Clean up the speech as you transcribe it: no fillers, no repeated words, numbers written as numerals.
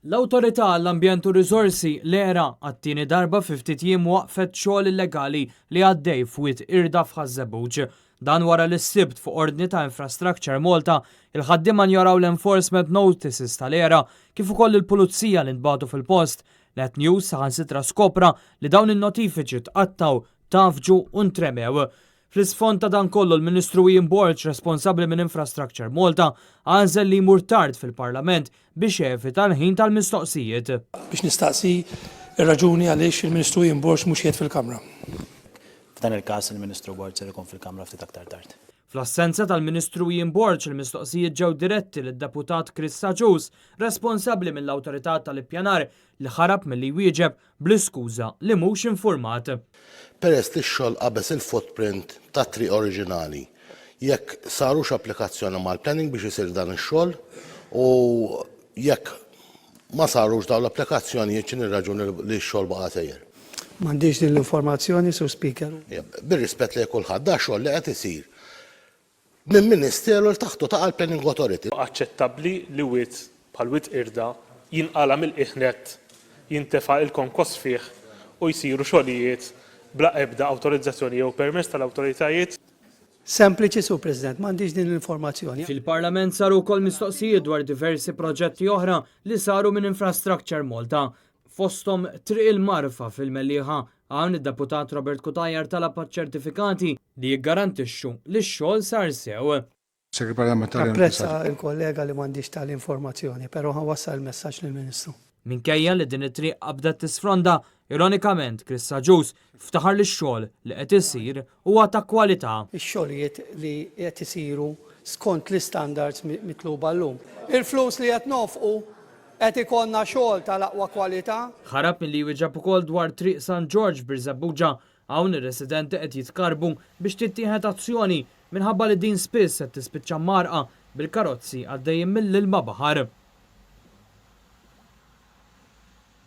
L-Awtorità għall-Ambjent u r-Riżorsi, l-ERA, għat-tieni darba fi ftit jiem waqqfet xogħol illegali li għaddej f'Wied Qirda f'Ħaż-Żebbuġ. Dan wara li s-Sibt fuq ordni ta' Infrastructure Malta, il-ħaddiema njoraw l-enforcement notices tal-ERA kif ukoll il-pulizija li ntbagħtu fil-post. Net News saħansitra skopra li dawn in-notifiċi tqattgħu, tgħaffġu u ntremew. Fl-isfond ta' dan kollu l-Ministru Ian Borg, responsabbli minn Infrastructure Malta, għażel li jmur tard fil-Parlament biex jevita l-ħin tal-mistoqsijiet. Biex nistaqsi r-raġuni għaliex il-Ministru Ian Borg mhux qiegħed fil-Kamra. F'dan il-każ il-Ministru Borg ser ikun fil-Kamra ftit aktar tard. Fl-assenza tal-Ministru Ian Borg, il-mistoqsijiet ġew diretti lid-Deputat Chris Agius, responsabbli mill-Awtorità tal-Ippjanar, li ħarab milli jwieġeb bl-iskuża li mhux infurmat. Peress li x-xogħol qabeż il-footprint tat-triq oriġinali, jekk sarux applikazzjoni mal-planning biex isir dan ix-xogħol u jekk ma sarux dawn l-applikazzjonijiet x'inhi r-raġuni li x-xogħol baqa' sejjer? M'għandix din l-informazzjoni, Sur Speaker. Bir-rispett lejn kulħadd, da xogħol li qed isir minn Ministeru li taħtu taqa' l-Planning Authority. Aċċettabbli li wied bħal Wied Qirda jinqala' mill-qiegħ nett, jintefa' il-konkos fih u jsiru xogħlijiet bla ebda awtorizzazzjoni jew permess tal-awtoritajiet? Sempliċi, Sur President, m'għandix din l-informazzjoni. Fil-Parlament saru wkoll mistoqsijiet dwar diversi proġetti oħra li saru minn Infrastructure Malta, fosthom Triq il-Marfa fil-Mellieħa. Hawn id-Deputat Robert Cutajar talab għaċ-ċertifikati li jiggarantixxu li x-xogħol sar sew. Napprezza l-kollega li m'għandix tali informazzjoni, però ħa nwassal il-messaġġ lill-Ministru. Minkejja li din it-triq qabdet tisfronda, ironikament Chris Agius ftaħar li x-xogħol li qed isir huwa ta' kwalità. Ix-xogħlijiet li qed isiru skont l-istandards mitluba llum. Il-flus li qed nonfqu qed ikollna xogħol tal-aqwa kwalità. Ħarab milli jwieġeb ukoll dwar Triq San Ġorġ f'Birżebbuġa Hawn ir-residenti qed jitkarrbu biex tittieħed azzjoni minħabba li din spiss qed tispiċċa mgħarrqa bil-karozzi għaddejjin mill-ilma baħar.